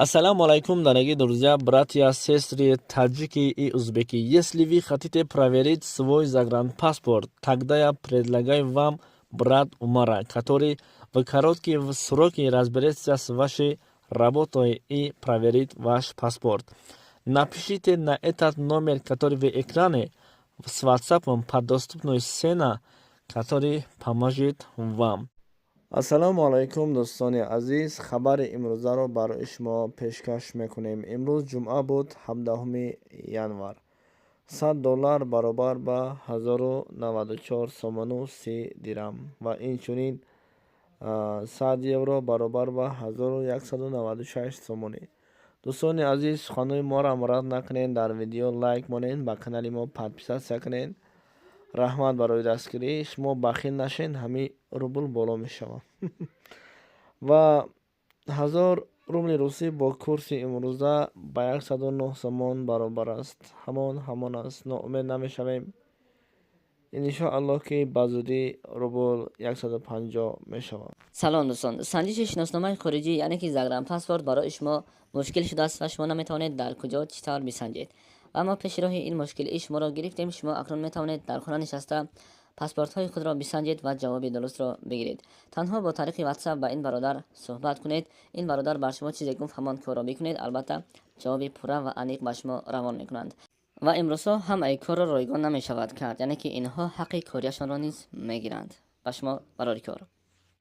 Ассаламу алайкум, дорогие друзья, братья, сестры, таджики и узбеки. Если вы хотите проверить свой загранпаспорт, тогда я предлагаю вам брат Умара, который в короткие сроки разберется с вашей работой и проверит ваш паспорт. Напишите на этот номер, который в экране, с WhatsApp по доступной цене, который поможет вам. Ассалому алайкум, дӯстони азиз. Хабари имрӯзаро барои шумо пешкаш мекунем. Имрӯз ҷумъа буд, 17 январ. 100 доллар баробар ба 1094 сомону 30 дирам ва инчунин 100 евро баробар ба 1196 сомонӣ. Дӯстони азиз, суханҳои моро рад накунед, дар видео лайк монед, ба канали мо подписаться кунед. Раҳмат барои дастгирӣ. Шумо бахил нашед, ҳамин рубл боло мешавад ва 1000 рубли русӣ бо курси имрӯза ба 109 сомон баробар аст. Ҳамон ҳамон аст, ноумед намешавем. Иншоаллоҳ, ки ба зудӣ рубл 150 мешавад. Салом, дӯстон. Санҷиши шиносномаи хориҷӣ, яъне ки загранпаспорт, барои шумо мушкил шудааст ва шумо наметавонед дар куҷо, чӣ тавр бисанҷед. Ва мо пеши роҳи ин мушкилии шуморо гирифтем. Шумо акнун метавонед дар хона нишаста паспортҳои худро бисанҷед ва ҷавоби дурустро бигиред. Танҳо бо тариқи WhatsApp ба ин бародар суҳбат кунед. Ин бародар бар шумо чизе гуфт, ҳамон корро бикунед. Албатта, ҷавоби пурра ва аниқ ба шумо равон мекунанд. Ва имрӯзҳо ҳамаи корро ройгон намешавад кард, яъне ки инҳо ҳаққи кориашонро низ мегиранд. Ба шумо барори кор.